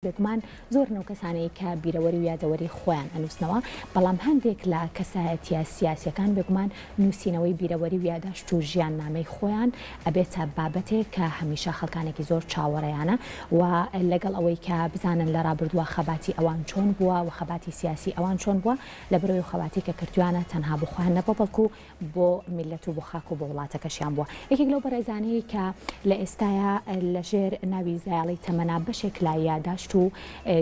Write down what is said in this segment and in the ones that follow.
بێگومان زۆرن ئەو کەسانەی کە بیرەوەری و یادەوەری خۆیان ئەنووسنەوە، بەڵام هەندێک لە کەسایەتییە سیاسییەکان بێگومان نووسینەوەی بیرەوەری و یاداشت و ژیاننامەی خۆیان ئەبێتە بابەتێک کە هەمیشە خەڵکانێکی زۆر چاوەڕێیانە و لەگەڵ ئەوەی کە بزانن لە ڕابردووە خەباتی ئەوان چۆن بووە و خەباتی سیاسی ئەوان چۆن بووە لەبەرئەوەی ئەو خەباتەی کە کردوویانە تەنها بۆ خۆیان نەبووە بەڵکو بۆ میللەت و بۆ خاک و بۆ وڵاتەکەشیان بووە. یەکێک لەو بەڕێزانەی کە لە ئێستایا لە ژێر ناوی زایەڵەی تەمەنا بەشێک لە یاداشت و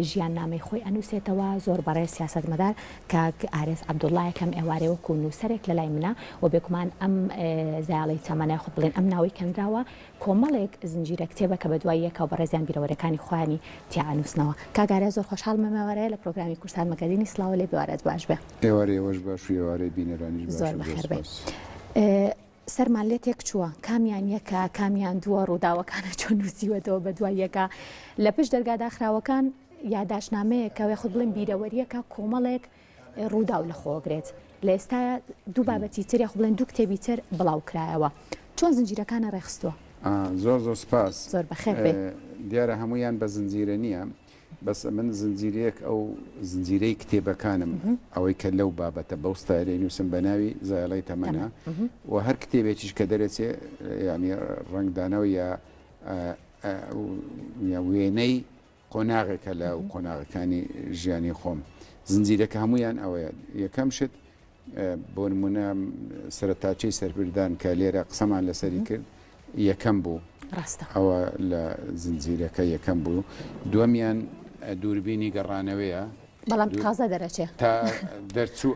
ژیاننامەی خۆی ئەنووسێتەوە، زۆر بەڕێز سیاسەتمەدار کاک ئارێز عەبدوڵڵایە کە ئەم ئێوارەیە وەکوو نووسەرێک لە لای منە و بێگومان ئەم زایەڵەی تەمەنە یاخود بڵێین ئەم ناوەی کە نراوە کۆمەڵێک زنجیرە کتێبە کە بەدوای یەکەوە بەڕێزیان بیرەوەریەکانی خۆیانی تیا ئەنووسنەوە. کاک ئارێز زۆر خۆشحاڵم ئەم ئێوارەیە لە پرۆگرامی کوردسات مەگەزینی سڵاوە لێ بێوارەت باش بێ. ئێوارەی ئێوەش باش و ئێوارەی بینەرانیش باش زۆر و زۆر بەخێر بێی. سپاس. سەرمان لێ تێک چووە کامیان یەکە کامیان دووە ڕووداوەکانە چۆن نووسیوەتەوە بەدوای یەکە لە پشت دەرگا داخراوەکان یاداشتنامەیەکە یاخود بڵێم بیرەوەریەکە کۆمەڵێک ڕووداو لە خۆگرێت لە ئێستا دوو بابەتی تر یاخود بڵێن دوو کتێبی تر بڵاو کرایەوە چۆن زنجیرەکانە ڕێکخستووە؟ زۆر زۆر سپاس. زۆر بەخێر بێی. دیارە هەموویان بە زنجیرە نییە بەس من زنجیرەیەک ئەو زنجیرەی کتێبەکانم ئەوەی کە لەو بابەتە بەو ستایلەی نووسم بە ناوی زایەڵەی تەمەنە و هەر کتێبێکیش کە دەرەچێ یعنی ڕەنگدانەوە یا وێنەی قۆناغێکە لە قۆناغەکانی ژیانی خۆم. زنجیرەکە هەموویان ئەوەیە. یەکەم شت بۆ نمونە سەرەتاچەی سەربردان کە لێرە قسەمان لەسەری کرد یەکەم بوو. ڕاستە. ئەوە لە زنجیرەکە یەکەم بوو. دووەمیان دووربینی گەڕانەوەیە. بەڵام تازە دەرەچێ. تا دەرچوو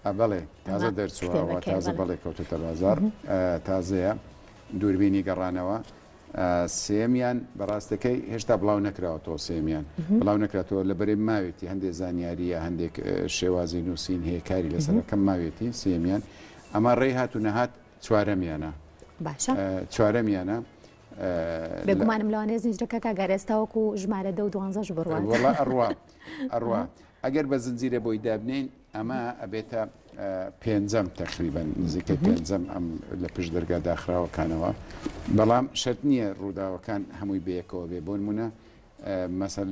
ئا بەڵێ تازە دەرچووە تازە بەڵێ کەوتۆتە بازاڕ تازەیە دووربینی گەڕانەوە. سێیەمیان بەڕاستەکەی هێشتا بڵاو نەکراوەتەوە سێیەمیان بڵاو نەکراتەوە لە بەرەی ماوێتی هەندێک زانیاری یا هەندێک شێوازی نووسین هەیە کاری لەسەرەکەم ماوێتی سێیەمیان ئەمە ڕێی هات و نەهات چوارەمیانە باشە چوارەمیانە بێگومانم لەوانەیە زنجیرەکە کاک ئارێز تاوەکو ژمارە دە و دوانزەش بڕوات وەڵا ئەڕوا ئەڕوا ئەگەر بە زنجیرە بۆی دابنێین ئەمە ئەبێتە پێنجەم تەقریبەن نزیکەی پێنجەم ئەم لە پشت دەرگا داخراوەکانەوە بەڵام شەرت نییە ڕووداوەکان هەمووی بەیەکەوە بێ بۆ نمونە مەسەل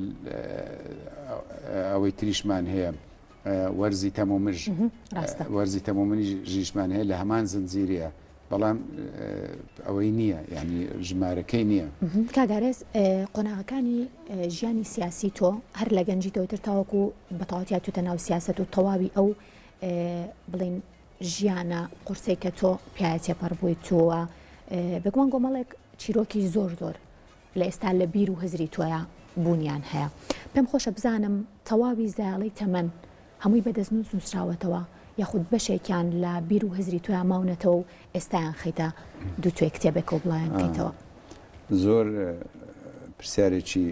ئەوەی تریشمان هەیە وەرزی تەمومژ وەرزی تەمومژیشمان هەیە لە هەمان زنجیرەیە بەڵام ئەوەی نییە یانی ژمارەکەی نییە. کاک ئارێز قۆناغەکانی ژیانی سیاسی تۆ هەر لە گەنجیتەوە تر تاوەکو بە تەواوەتی هاتووتە ناو سیاسەت و تەواوی ئەو بڵین ژیانە قورسەی کە تۆ پیاە تێپەڕ بووی تۆوە بێگومان گۆمەڵێک چیرۆکی زۆر زۆر لە ئێستا لە بیر و هزری تۆیا بوونیان هەیە. پێم خۆشە بزانم تەواوی زایەڵەی تەمەن هەمووی بە دەستنووس نووسراوەتەوە یاخود بەشێکیان لە بیر و هزری تۆیا ماونەتەوە و ئێستایان خەیتە دوو توێ کتێبێکەوە بڵاویان بکەیتەوە؟ زۆر پرسیارێکی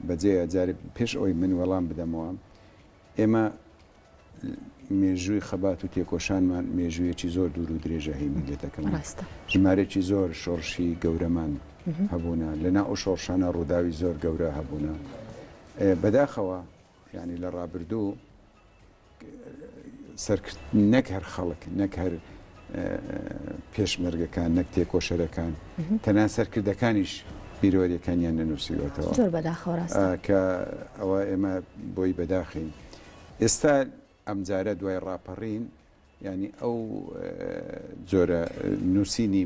بەجێیە، جارێ پێش ئەوەی من وەڵام بدەمەوە ئێمە مێژووی خەبات و تێکۆشانمان مێژوویەکی زۆر دوور و درێژە هەی میللەتەکەمان. ڕاستە. ژمارەیەکی زۆر شۆڕشی گەورەمان هەبوونە، لەناو ئەو شۆڕشانە ڕووداوی زۆر گەورە هەبوونە. بەداخەوە یانی لە ڕابردوو سەرکرد نەک هەر خەڵک، نەک هەر پێشمەرگەکان، نەک تێکۆشەرەکان، تەنانەت سەرکردەکانیش بیرەوەرییەکانیان نەنووسیوەتەوە. زۆر بەداخەوە ڕاستە. کە ئەوە ئێمە بۆی بەداخین. ئێستا ئەمجارە دوای ڕاپەڕین یانی ئەو جۆرە نووسینی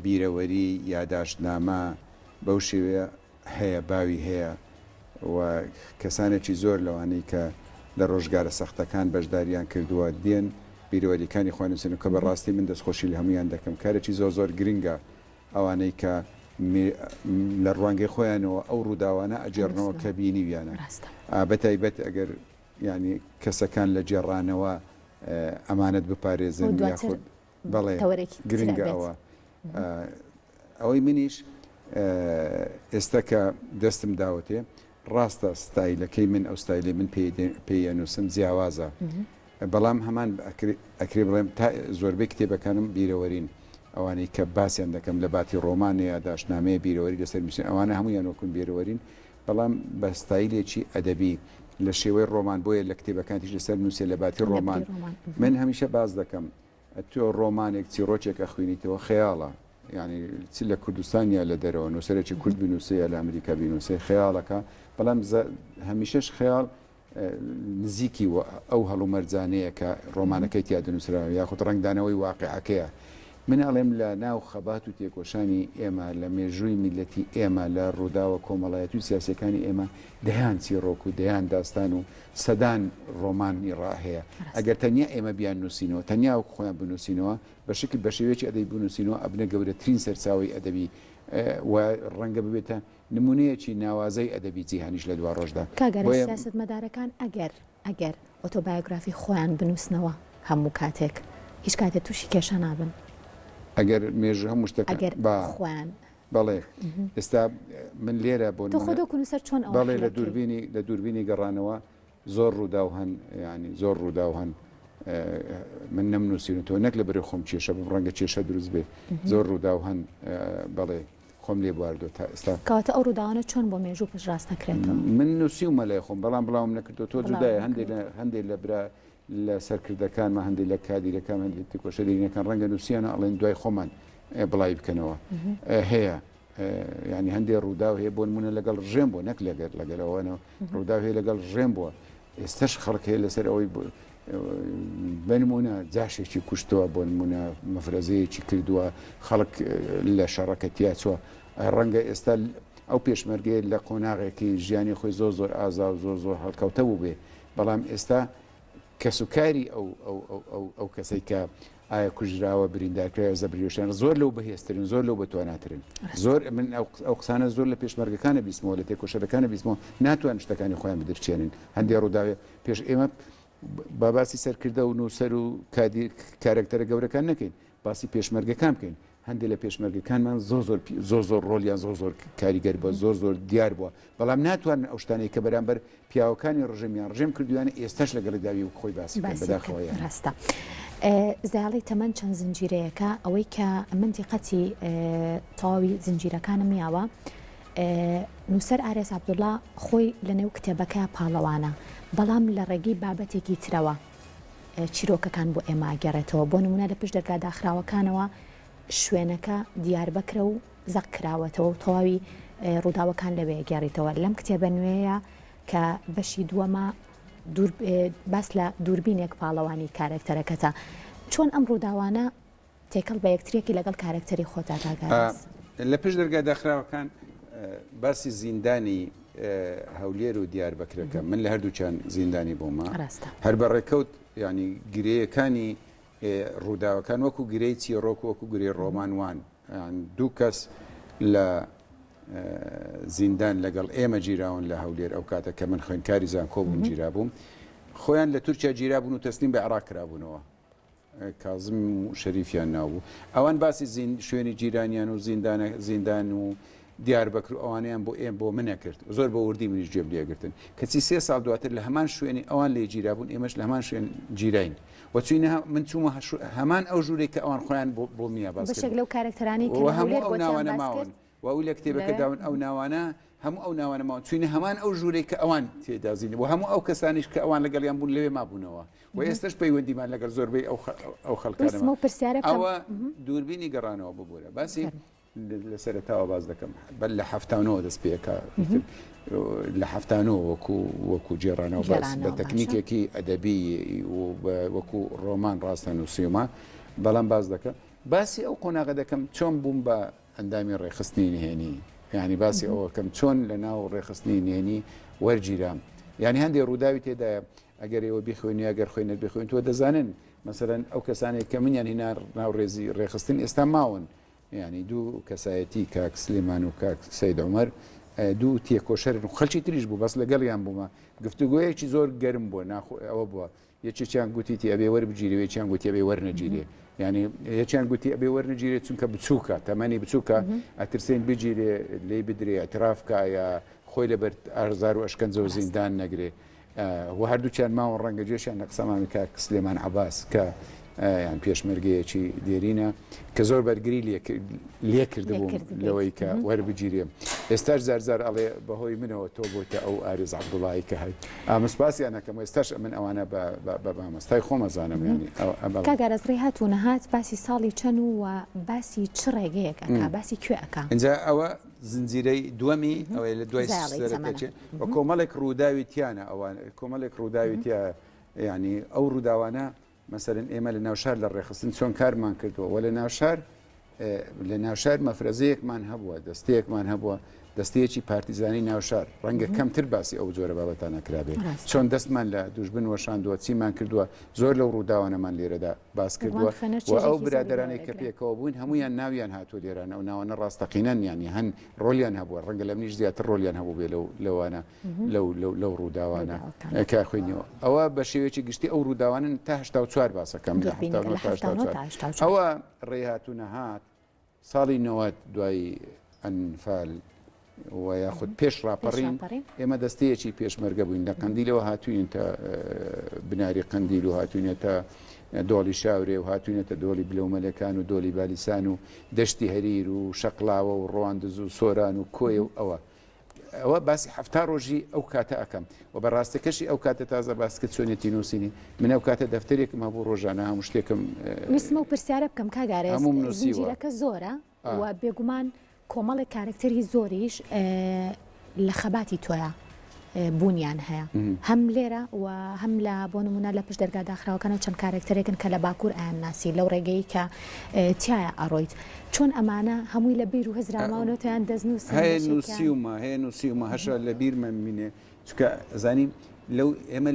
بیرەوەری، یاداشتنامە بەو شێوەیە هەیە، باوی هەیە و کەسانێکی زۆر لەوانەی کە لە ڕۆژگارە سەختەکان بەشداریان کردووە دێن بیرەوەریەکانی خۆیان نووسن و کە بە ڕاستی من دەستخۆشی لە هەموویان دەکەم کارێکی زۆر زۆر گرنگە ئەوانەی کە لە ڕوانگەی خۆیانەوە ئەو ڕووداوانە ئەگێڕنەوە کە بینیویانە بە تایبەت ئەگەر یانی کەسەکان لە گێڕانەوە ئەمانەت بپارێزن یاخود بەڵێ گرنگە ئەوە ئەوەی منیش ئێستا کە دەستم داوەتێ ڕاستە ستایلەکەی من ئەو ستایلی من پێی ئەنووسم جیاوازە بەڵام هەمان ئەکرێ بڵێم تا زۆربەی کتێبەکانم بیرەوەرین ئەوانەی کە باسیان دەکەم لە باتی ڕۆمانە یاداشتنامەیە بیرەوەری لەسەر نووسین ئەوانە هەموویان وەکون بیرەوەرین بەڵام بە ستایلێکی ئەدەبی لە شێوەی ڕۆمان بۆیە لە کتێبەکانتیش لەسەر نووسێ لە باتی ڕۆمان من هەمیشە باس دەکەم تۆ ڕۆمانێک چیڕۆکێک ئەخوێنیتەوە خەیاڵە. یانی چ لە کوردستان یا لە دەرەوە نووسەرێکی کورد بنووسێ یا لە ئەمریکا بینووسێ خەیاڵەکە بەڵام هەمیشەش خەیاڵ نزیکی ئەو هەڵومەرجانەیە کە ڕۆمانەکەی تیا دەنووسراوە یاخود ڕەنگدانەوەی واقعەکەیە. من ئەڵێم لە ناو خەبات و تێکۆشانی ئێمە، لە مێژووی میللەتی ئێمە، لە ڕووداوە کۆمەڵایەتی و سیاسیەکانی ئێمە دەیان چیڕۆک و دەیان داستان و سەدان ڕۆمانی ڕا هەیە. ئەگەر تەنیا ئێمە بیاننووسینەوە، تەنیا وەک خۆیان بنووسینەوە، بە شکل بە شێوەیەکی ئەدەبی بنووسینەوە، ئەبنە گەورەترین سەرچاوەی ئەدەبی و ڕەنگە ببێتە نموونەیەکی ناوازەی ئەدەبی جیهانیش لە دواڕۆژدا. کاک ئارەش بۆیە. سیاسەتمەدارەکان ئەگەر ئەگەر ئۆتۆبایۆگرافی خۆیان بنووسنەوە هەموو کاتێک هیچ کاتێ تووشی کێشە نابن. ئەگەر مێژوو هەموو شتەکە ئەگەر با. خۆیان. بەڵێ ئێستا من لێرە بۆ تۆ خۆت نموونە وەکوو نووسەر چۆن ئەوە بەڵێ حەل لە ئەکەی؟ دووربینی لە دووربینی گەڕانەوە زۆر ڕووداو هەن یانی زۆر ڕووداو هەن من نەمنووسیونەتەوە نەک لە بەرەی خۆم کێشە بم ڕەنگە کێشە دروست بێ زۆر ڕووداو هەن بەڵێ خۆم لێ بواردووە تا ئێستا. کەواتە ئەو ڕووداوانە چۆن بۆ مێژوو پشتڕاست دەکرێتەوە؟ من نووسیومە لای خۆم بەڵام بڵاوم نەکردەوە تۆ بڵاوت جودایە هەندێ لە نەکردووەتەوە. هەندێ لە برا لە سەرکردەکانمان هەندێ لە کادیرەکان هەندێ لە تێکۆشەرە دینەکان ڕەنگە نووسیانە ئەڵێن دوای خۆمان بڵاوی بکەنەوە هەیە یانی هەندێ ڕووداو هەیە بۆ نموونە لەگەڵ ڕژێم بووە نەک لەگەر لەگەر ئەوەنە ڕووداو هەیە لەگەڵ ڕژێم بووە ئێستش خەڵک هەیە لەسەر ئەوەی بە نمونە جاشێکی کوشتووە بۆ نمونە مەفرەزەیەکی کردووە خەڵک لە شەڕەکە تیاچوە ڕەنگە ئێستا ئەو پێشمەرگەیە لە قۆناغێکی ژیانی خۆی زۆر زۆر ئازا و زۆر زۆر هەڵکەوتە بوو بێ بەڵام ئێستا کەسوکاری ئەو ئەو ئەو ئەو ئەو کەسەی کە ئایا کوژراوە بریندارکراوە زەبریوشیان زۆر لەو بەهێزترن زۆر لەو بەتواناترن زۆر من ئەو قسانە زۆر لە پێشمەرگەکانە بیستمەوە لە تێکۆشەرەکانە بیستمەوە ناتوان شتەکانی خۆیان بدرچێنن هەندێ ڕووداوێ پێش ئێمە با باسی سەرکردە و نووسەر و کادیر کارەکتەرە گەورەکان نەکەین باسی پێشمەرگەکان بکەین هەندێک لە پێشمەرگەکانمان زۆر زۆر زۆر زۆر ڕۆلیان زۆر زۆر کاریگەر بووە زۆر زۆر دیار بووە بەڵام ناتوانن ئەو شتانەی کە بەرامبەر پیاوەکانی ڕژێم یان ڕژێم کردویانە ئێستاش لەگەڵی داوی وەک خۆی باسی بکەن باسی بکەن بەداخەوە یان. ڕاستە زایەڵی تەمەن چەند زنجیرەیەکە ئەوەی کە من دیقەتی تەواوی زنجیرەکانم یاوە نووسەر ئارێز عەبدوڵا خۆی لەنێو کتێبەکە پاڵەوانە بەڵام لە ڕێگەی بابەتێکی ترەوە چیرۆکەکان بۆ ئێمە ئەگێڕێتەوە، بۆ نموونە لە پشت دەرگا داخراوەکانەوە شوێنەکە دیاربەکرە و زەق کراوەتەوە و تەواوی ڕووداوەکان لەوێ ئەگێڕیتەوە، لەم کتێبە نوێیە کە بەشی دووەمە باس لە دووربینێک پاڵەوانی کارەکتەرەکەتە، چۆن ئەم ڕووداوانە تێکەڵ بە یەکتریەکی لەگەڵ کارەکتەری خۆتا کاک ئاراس؟ لە پشت دەرگا داخراوەکان باسی زیندانی هەولێر و دیاربەکرەکە من لە هەردووکیان زیندانی بوومە ڕاستە. هەر بە ڕێکەوت یانی گرێیەکانی ڕووداوەکان وەکو گرێی چیڕۆک وەکو گرێی ڕۆمان وان دوو کەس لە زیندان لەگەڵ ئێمە گیراون لە هەولێر ئەو کاتە کە من خوێندکاری زانکۆ بووم گیرابووم خۆیان لە تورکیا گیرابوون و تەسلیم بە عێراق کرابوونەوە کازم و شەریفیان ناوبوو. ئەوان باسی زین شوێنی جیرانیان و زیندانە زیندان و دیاربەکر و ئەوانەیان بۆ ئێم بۆ من ئەکرد. زۆر بە وردی منیش گوێم لێ ئەگرتن. کەچی سێ ساڵ دواتر لە هەمان شوێنی ئەوان لێ گیرابوون ئێمەش لە هەمان شوێن گیراین و چووینە من چوومە هەمان ئەو ژوورەی کە ئەوان خۆیان بۆ بۆ منیان باس بەشێک کردبوو. لەو کارەکتەرانەی کە و لە هەموو هەولێر ئەو بۆتیان ناوانە باس ماون کرد و ئەوی لە کتێبەکە لەوێ؟ داون ئەو ناوانە هەموو ئەو ناوانە ماون چووینە هەمان ئەو ژوورەی کە ئەوان تێدا زیندە و هەموو ئەو کەسانیش کە ئەوان لەگەڵیان بوون لەوێ مابوونەوە. و ئێستش پەیوەندیمان لەگەڵ زۆربەی ئەو خەڵکانە پرسیارە ئەوە دووربینی گەڕانەوە ببوورە باسی لە سەرەتاوە باز دەکەم بەر لە هەفتانەوە دەست پێکا لە هەفتانەوە وەکو وەکو جێرانەوە باس بە تەکنیکێکی ئەدەبی وەکو ڕۆمان ڕاستە نووسیومە بەڵام باز دەکەم باسی ئەو قۆناغە دەکەم چۆن بووم بە ئەندامی ڕێکخستنی نهێنی یعنی باسی ئەوەکەم چۆن لە ناو ڕێکخستنی نهێنی وەرگیرام یعنی هەندێک ڕووداوی تێدایە ئەگەر ئێوە بیخوێنی ئەگەر خوێنەر بخوێن تۆ دەزانن مەسەرەن ئەو کەسانێک کە منیان هینا ناو ڕێزی ڕێخستن ئێستا ماون یعنی دوو کەسایەتی کاک سلێمان و کاک سید عمر دوو تێکۆشەرن و خەلکی تریش بوو بەس لەگەڵیان بوومە گفتوگۆیەکی زۆر گەرم بووە ناخۆ ئەوە بووە یەکێکیان گوتیتی ئەبێ وەربگیرێ یەکیان گوتی ئەبێ وەرنەگیرێ یعنی یەکیان گوتی ئەبێ وەرنەگیرێ چونکە بچووکە تەمەنی بچووکە ئەترسێن بگیرێ لێی بدرێ اعتراف کا یا خۆی لەبەر ئازار و ئەشکەنجە و زیندان نەگرێ و هەردووکیان ماون ڕەنگە گوێشیان لە قسەمان کاک سلێمان عەباس کە. یان پێشمەرگەیەکی دێرینە کە زۆر بەرگری لێ کردبووم لەوەی کە وەربگیرێم ئێستاش زارزار ئەڵێ بەهۆی منەوە تۆ بۆیتە ئەو ئارێز عەبدوڵایی کە هەی ئامە سپاسیان ئەکەم ئێستاش ئەمن ئەوانە بە مامۆستای خۆم ئەزانم یانی کاک ئارێز ڕێ هات و نەهات باسی ساڵی چەند و باسی چ ڕێگەیەک ئەکا باسی کوێ ئەکا؟ ئینجا ئەوە زنجیرەی دووەمی ئەوەیە لە دوای سەرەتەچێ و کۆمەڵێک ڕووداوی تیانە ئەوان کۆمەڵێک ڕووداوی تیا یعنی ئەو ڕووداوانە مەسەلەن ئێمە لە ناوشار لە ڕێکخستن چۆن کارمان کردووە وە لە ناوشار لە ناوشار مەفرەزەیەکمان هەبووە دەستەیەکمان هەبووە دەستەیەکی پارتیزانی ناوشار ڕەنگە کەمتر باسی ئەو جۆرە بابەتانە کرابێت چۆن دەستمان لە دوژبن وەشاندووە چیمان کردووە زۆر لەو ڕووداوانەمان لێرەدا باس کردووە و ئەو برادەرانەی کە پێکەوە بووین هەمویان ناویان هاتوو لێرانە و ناوانە ڕاستەقینەن یانی هەن ڕۆلیان هەبووە ڕەنگە لە منیش زیاتر ڕۆلیان هەبوو بێ لەو لەوانە لەو لەو لەو ڕووداوانە کە خوێنیەوە ئەوە بە شێوەیەکی گشتی ئەو ڕووداوانن تا 84 باسەکەم لە 79 تا ئەوە ڕێهات و نەهات ساڵی 90 دوای ئەنفال و یاخود پێش ڕاپەڕین ئێمە دەستەیەکی پێشمەرگە بووین لە قەندیلەوە هاتوین تا بناری قەندیل و هاتوینە تا دۆڵی شاورێ و هاتوینەتە دۆڵی بلەومەلەکان و دۆلی بالیسان و دەشتی هەریر و شەقلاوە و ڕواندز و سۆران و کۆیە و ئەوە ئەوە باسی حەفتا ڕۆژی ئەو کاتە ئەکەم و بە ڕاستەکەشی ئەو کاتە تازە باس کرد چۆنێتی نووسینی من ئەو کاتە دەفتەرێکم هەبوو ڕۆژانە هەموو شتێکم ویستم ئەو پرسیارە بکەم کاک ئارێز هەمووم نووسیوە. زنجیرەکە زۆرە و بێگومان کۆمەڵێک کارەکتەری زۆریش لە خەباتی تۆیا بوونیان هەیە هەم لێرە و هەم لە بۆ نمونە لە پشت دەرگا داخراوەکانەوە چەند کارەکتەرێکن کە لە باکوور ئەیان ناسی لەو ڕێگەی کە تیایا ئەڕۆیت چۆن ئەمانە هەمووی لە بیر و هزرا ماونەتەوە یان دەستنووسن هەیە نووسیومە هەیە نووسیومە هەشە لە بیرمە مینێ چونکە ئەزانی لەو ئێمە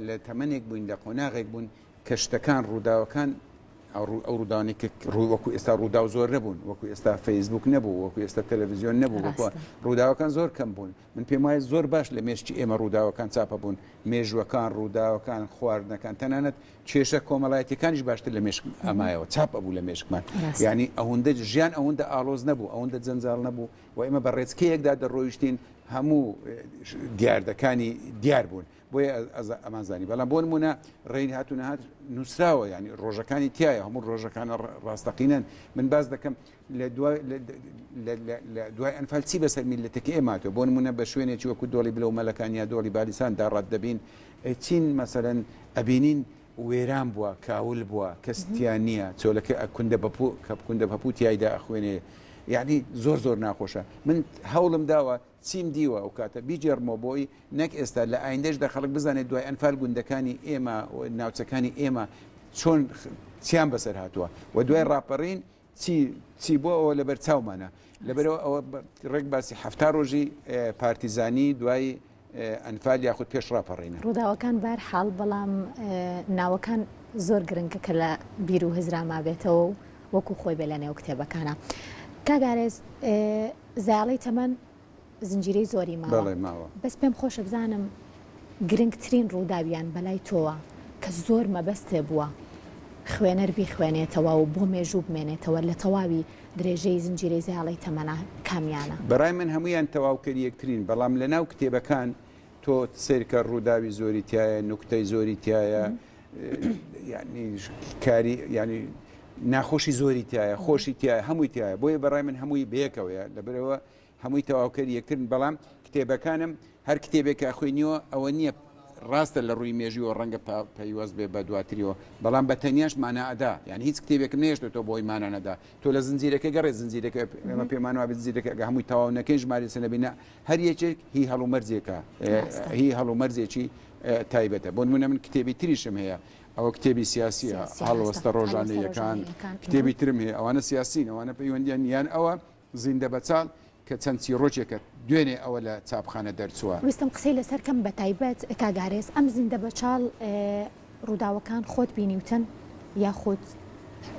لە تەمەنێک بووین لە قۆناغێک بوون کە شتەکان ڕووداوەکان ئەو ڕووداوانەی کە ڕوو وەکو ئێستا ڕووداو زۆر نەبوون وەکو ئێستا فەیسبوک نەبوو وەکو ئێستا تەلەڤزیۆن نەبوو وەکو ڕووداوەکان زۆر کەم بوون من پێم وایە زۆر باش لە مێشکی ئێمە ڕووداوەکان چاپە بوون مێژووەکان ڕووداوەکان خواردنەکان تەنانەت کێشە کۆمەڵایەتیەکانیش باشتر لە مێشک ئەمایەوە چاپ ئەبوو لە مێشکمان یعنی ئەوەندە ژیان ئەوەندە ئاڵۆز نەبوو ئەوەندە جەنجاڵ نەبوو و ئێمە بە ڕێچکەیەکدا دەڕۆیشتین هەموو دیاردەکانی دیار بوون بۆیە ئەمانزانی بەڵام بۆ نمونە ڕێین هات و نەهات نووسراوە ینی ڕۆژەکانی تایە هەموو ڕۆژەکانە ڕاستەقینەن من باز دەکەم لە دوای ئەنفال چی بەسەر میللەتەکەی ئێمە هاتووە بۆ نموونە بە شوێنێکی وەکو دۆڵی بلە و مەلەکان یا دۆڵی بالیسان دا ڕات دەبین چین مەسەلەن ئەبینین وێران بووە کاول بووە کەس تیا نییە چۆلەکە کوندە بەپو کە کوندە پەپوو تیایدا ئەخوێنێ یعنی زۆر زۆر ناخۆشە من هەوڵم داوە چیم دیوە ئەو کاتە بیگێڕمەوە بۆی نەک ئێستا لە ئایندەشدا خەڵک بزانێت دوای ئەنفال گوندەکانی ئێمە ناوچەکانی ئێمە چۆن چیان بەسەر هاتووە و دوای ڕاپەڕین چی چی بۆ ئەوە لەبەر چاومانە لەبەرەوە ئەوە ڕێک باسی حەفتا ڕۆژی پارتیزانی دوای ئەنفال یاخود پێش ڕاپەڕینە. ڕووداوەکان بار حاڵ بەڵام ناوەکان زۆر گرنگە کە لە بیر و هزرا مابێتەوە و وەکو خۆی بێ لە نێو کتێبەکانە. کاک ئارێز زایەڵەی تەمەن زنجیرەی زۆری ماوە. بەڵێ ماوە. بەس پێم خۆشە بزانم گرنگترین ڕووداویان بەلای تۆوە کە زۆر مەبەستێ بووە خوێنەر بیخوێنێتەوە و بۆ مێژوو بمێنێتەوە لە تەواوی درێژەی زنجیرەی زایەڵەی تەمەنا کامیانە؟ بەڕای من هەموویان تەواوکەری یەکترین، بەڵام لەناو کتێبەکان تۆ سەیرکە ڕووداوی زۆری تیایە، نوکتەی زۆری تیایە، یانی کاری یانی ناخۆشی زۆری تیایە، خۆشی تیایە، هەمووی تیایە، بۆیە بەڕای من هەمووی بەیەکەوەیە، لەبەرئەوە هەمووی تەواوکەری یەکترن، بەڵام کتێبەکانم هەر کتێبێک کە ئەخوێنیەوە ئەوە نییە ڕاستە لە ڕووی مێژووەوە ڕەنگە پەیوەست بێ بە دواتریەوە بەڵام بە تەنیاش مانا ئەدا یعنی هیچ کتێبێکم نەهێشتۆتەوە بۆی مانا نەدا تۆ لە زنجیرەکە گەڕێ زنجیرەکە ئێمە پێمان وابێ زنجیرەکە ئەگە هەمووی تەواو نەکەین ژمارەی سەر نەبین نا هەر یەکێک هی هەڵومەرجێکە هی هەڵومەرجێکی تایبەتە بۆ نمونە من کتێبی تریشم هەیە ئەوە کتێبی سیاسیە هەڵوەستە ڕۆژانەیەکان کتێبی ترم هەیە ئەوانە سیاسین ئەوانە پەیوەندیان یان ئەوە زیندەبەچاڵ کە چەند چیڕۆکێکە دوێنێ ئەوە لە چاپخانە دەرچووە. ویستم قسەی لەسەر کەم بەتایبەت کاک ئارێز ئەم زیندەبەچاڵ ڕووداوەکان خۆت بینیوتن یاخود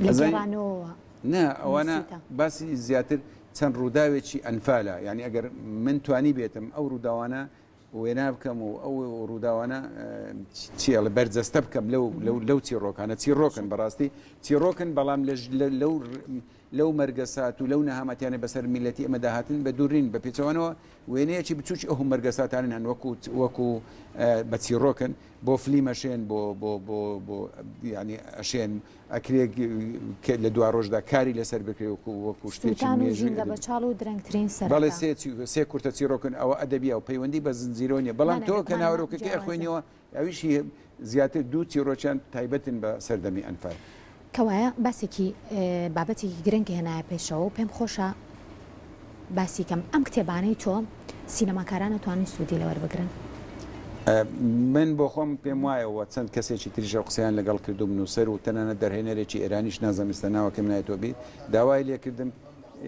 لە گێڕانەوەوە نا ئەوانە باسی زیاتر چەند ڕووداوێکی ئەنفالە یانی ئەگەر من توانیبێتم ئەو ڕووداوانە وێنا بکەم و ئەو ڕووداوانە چی ئەڵێ بەرجەستە بکەم لەو لەو لەو چیڕۆکانە چیڕۆکن بەڕاستی چیڕۆکن بەڵام لەو. لەو مەرگەسات و لەو نەهامەتیانەی بەسەر میللەتی ئێمەدا هاتن بە دوور نین، بە پێچەوانەوە وێنەیەکی بچووکی ئه و مەرگەساتانەن هەن وەکو وەکو بە چیڕۆکن بۆ فلیم ئەشێن بۆ بۆ بۆ بۆ یانی ئەشێن ئەکرێ کە لە دواڕۆژدا کاری لەسەر بکرێ وەکو وەکو شتێکی سووتان و مێژووی زیندە ئەدەبی. بە چاڵ و درەنگترین بەڵێ سەرەتا. سێ سێ کورتە چیڕۆکن ئەوە ئەدەبیە و پەیوەندی بە زنجیرەوە نیە نا بەڵام نا تۆ کە بێگومان ئەمە ناوەرۆکەکەی جیاوازە. ئەخوێنیەوە ئەویش هی زیاتر دوو چیڕۆکیان تایبەتن بە سەردەمی ئەنفال. کەوایە باسێکی بابەتێکی گرنگ هێنایە پێشەوە و پێم خۆشە باسی کەم ئەم کتێبانەی تۆ سینەماکاران ئەتوانن سوودی لێ وەربگرن؟ من بۆ خۆم پێم وایە و چەند کەسێکی تریش ئەو قسەیان لەگەڵ کردووم نووسەر و تەنانەت دەرهێنەرێکی ئێرانیش نازانم ئیستا ناوەکەیم نایەتەوە بیر داوای لێکردم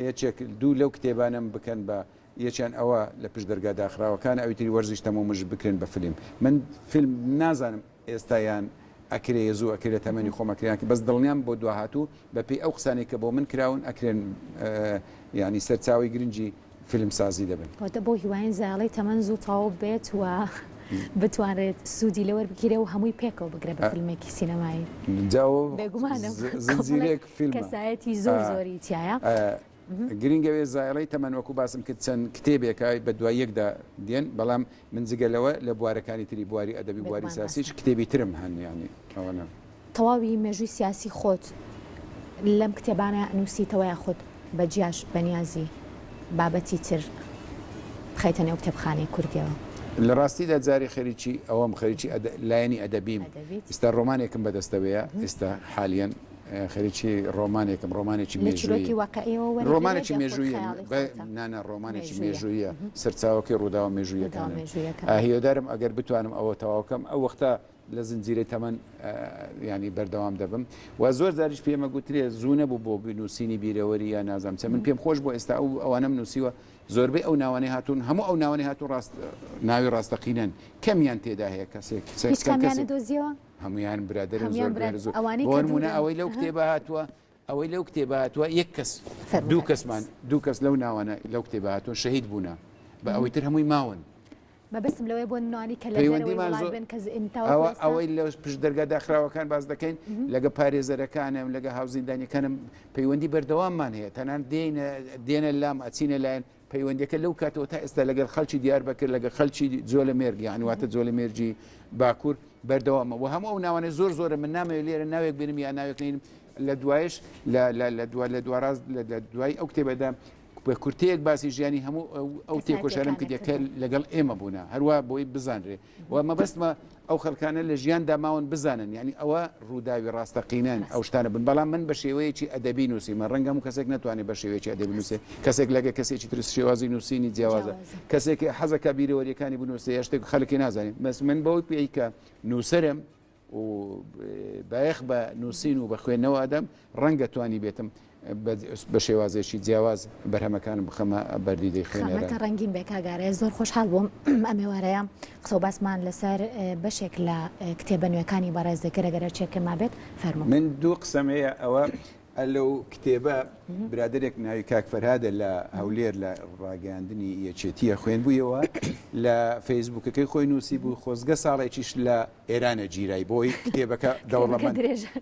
یەکێک دوو لەو کتێبانەم بکەن بە یەکیان ئەوە لە پشت دەرگا داخراوەکان ئەوی تری وەرزیش تەمومژ بکرێن بە فلیم من فیلم نازانم ئێستا یان ئەکرێ زوو ئەکرێ لە تەمەنی خۆم ئەکرێ یان بەس دڵنیام بۆ دواهاتوو بە پێی ئەو قسانەی کە بۆ من کراون ئەکرێن یانی سەرچاوەی گرنگی فیلم سازی دەبن. کەواتە بەو هیوایەین زایەڵەی تەمەن زوو تەواو بێت و بتوانرێت سوودی لێ وەربگیرێ و هەمووی پێکەوە بگرێ بە فیلمێکی سینەمایی. جا ئەوە بێگومانم زنجیرەیەک کۆمەڵێک فیلمە. کەسایەتی زۆر زۆری تیایە. گرینگە وێ زایەڵەی تەمەن وەکو باسم کرد چەند کتێبێکە بە دوای یەکدا دێن بەڵام من جگە لەوە لە بوارەکانی تری بواری ئەدەبی بواری بێگومان سیاسیش ڕاستە. کتێبی ترم هەن یانی ئەوەنە. تەواوی مێژووی سیاسی خۆت لەم کتێبانە نووسیتەوە یاخود بە جیاش بەنیازی بابەتی تر بخەیتە نێو کتێبخانەی کوردیەوە؟ لە ڕاستیدا جارێ خەریکی ئەوەم خەریکی لایەنی ئەدەبیم ئەدەبیت. ئیستا ڕۆمانێکم بەدەستەوەیە ئیستا حالیەن خەریکی ڕۆمانێکم، ڕۆمانێکی لە چیرۆکی مێژوویی. واقعیەوە وەرەگیرێت ڕۆمانێکی یاخود مێژووییە، خەیاڵی بە خۆتە؟ نا نا ڕۆمانێکی مێژوویە. مێژووییە، سەرچاوەکەی ڕووداوە ڕووداوە مێژووییەکانن. مێژوویەکانە. هیوادارم ئەگەر بتوانم ئەوە تەواو کەم، ئەو وەختە لە زنجیرەی تەمەن یانی بەردەوام دەبم. و زۆر جاریش پێمە گوترێ زوو نەبوو بۆ نووسینی بیرەوەری یا نازانم چە. من پێم خۆش بووە ئێستا ئەو ئەوانەم نووسیوە، زۆربەی ئەو ناوانەی هاتوون، هەموو ئەو ناوانەی هاتوون ڕاست ناوی ڕاستەقینەن، کەمیان تێدا هەیە کەسێک هیچ کەم کامیان کەسێک نەدۆزیەوە؟ هەمویان برادەرن هەمویان زۆر برا برادەر زۆر ئەوانەی بۆ کە نمونە دوورن ئەوەی لەو ئەها. کتێبە هاتووە ئەوەی لەو کتێبە هاتووە یەک کەس فەرموو دوو کاک کەسمان ئەنیس. دوو کەس لەو ناوانە لەو کتێبە هاتوون شەهید بوونە بە ئەوەی تر هەمووی ماون. مەبەستم لەوەیە بۆ نمونەوانی کە لە دەرەوەی پەیوەندیمان وڵات زۆر بن کە ز- تاوەکو ئەوە ئێستا ئەوەی لە پشت دەرگا داخراوەکان باس دەکەین لەگە پارێزەرەکانم لەگە هاوزیندانیەکانم پەیوەندی بەردەواممان هەیە تەنان دێنە دێنە لام ئەچینە لایەن پەیوەندیەکە لەو کاتەوە تا ئێستا لەگەڵ خەڵکی دیاربەکر لەگەڵ خەڵکی جۆلەمێرگ یانی واتە جۆلەمێرگی باکوور بەردەوامە و هەموو ئەو ناوانەی زۆر زۆرە من نامەوێت لێرە ناوێک بێنم یا ناوێک نێنم لە دوایش لە لە لە دوا لە دواڕاست لە لە دوای ئەو کتێبەدا بە کورتەیەک باسی ژیانی هەموو ئەو ئەو تێکۆشەرم کەسایەتیەکانت کردیە کە کردووە. لەگەڵ ئێمە بوونە هەروا بۆی بزانرێ و مەبەستمە ئەو خەڵکانە لە ژیاندا ماون بزانن یانی ئەوە ڕووداوی ڕاستەقینەن ئەو شتانە بن بەڵام من بە شێوەیەکی ئەدەبی نووسیمە ڕەنگە هەموو کەسێک نەتوانێت بە شێوەیەکی ئەدەبی نووسێ کەسێک لەگە کەسێکی تر شێوازی نووسینی جیاوازە کەسێک حەزەکە بیرەوەریەکانی بنووسێ یا شتێک خەڵکی نازانێت بەس من بەوەی پێی کە نووسەرم و بایەخ بە نووسین و بە خوێندنەوە ئەدەم ڕەنگە توانی بێتم بە شێوازێکی جیاواز بەرهەمەکانم بخەمە بەر دیدەی خوێنەران. خەمەکە ڕەنگین بێ کاک ئارێز زۆر خۆشحاڵ بووم ئەم ئێوارەیە قسە و باسمان لەسەر بەشێک لە کتێبە نوێکانی بەڕێز دەکرد ئەگەر هەرچیەکە مابێت فەرموو. من دوو قسەم هەیە ئەوە لەو کتێبە برادەرێک ناوی کاک فەرهادە لە هەولێر لە ڕاگەیاندنی یەکێتیە خوێندبوویەوە لە فەیسبووکەکەی خۆی نووسیبوو خۆزگە ساڵێکیش لە ئێرانە گیرای بۆی کتێبەکە دەوڵەمەند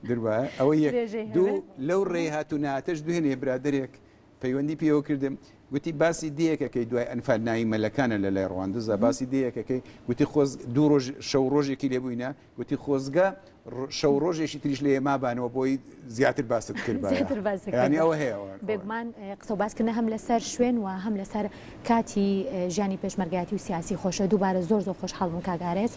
دربایە ئەوە یەک دوو لەو ڕێی هات و ناتەش دوێنێ برادەرێک پەیوەندی پێوە کردم گوتی باسی دێیەکەکەی دوای ئەنفال ناوی مەلەکانە لە لای ڕواندزە باسی دێیەکەکەی گوتی خۆز دوو ڕۆژ شەو ڕۆژێکی لێ بووینە گوتی خۆزگە شەو ڕۆژێکی تریش لێ مابانەوە بۆی زیاتر باست کردبایە زیاتر باست یانی کردبایە. ئەوە هەیە ئەوە. بێگومان قسە و باسکردنە هەم لەسەر شوێن و هەم لەسەر کاتی ژیانی پێشمەرگایەتی و سیاسی خۆشە دووبارە زۆر زۆر خۆشحاڵ بووم کاک ئارێز.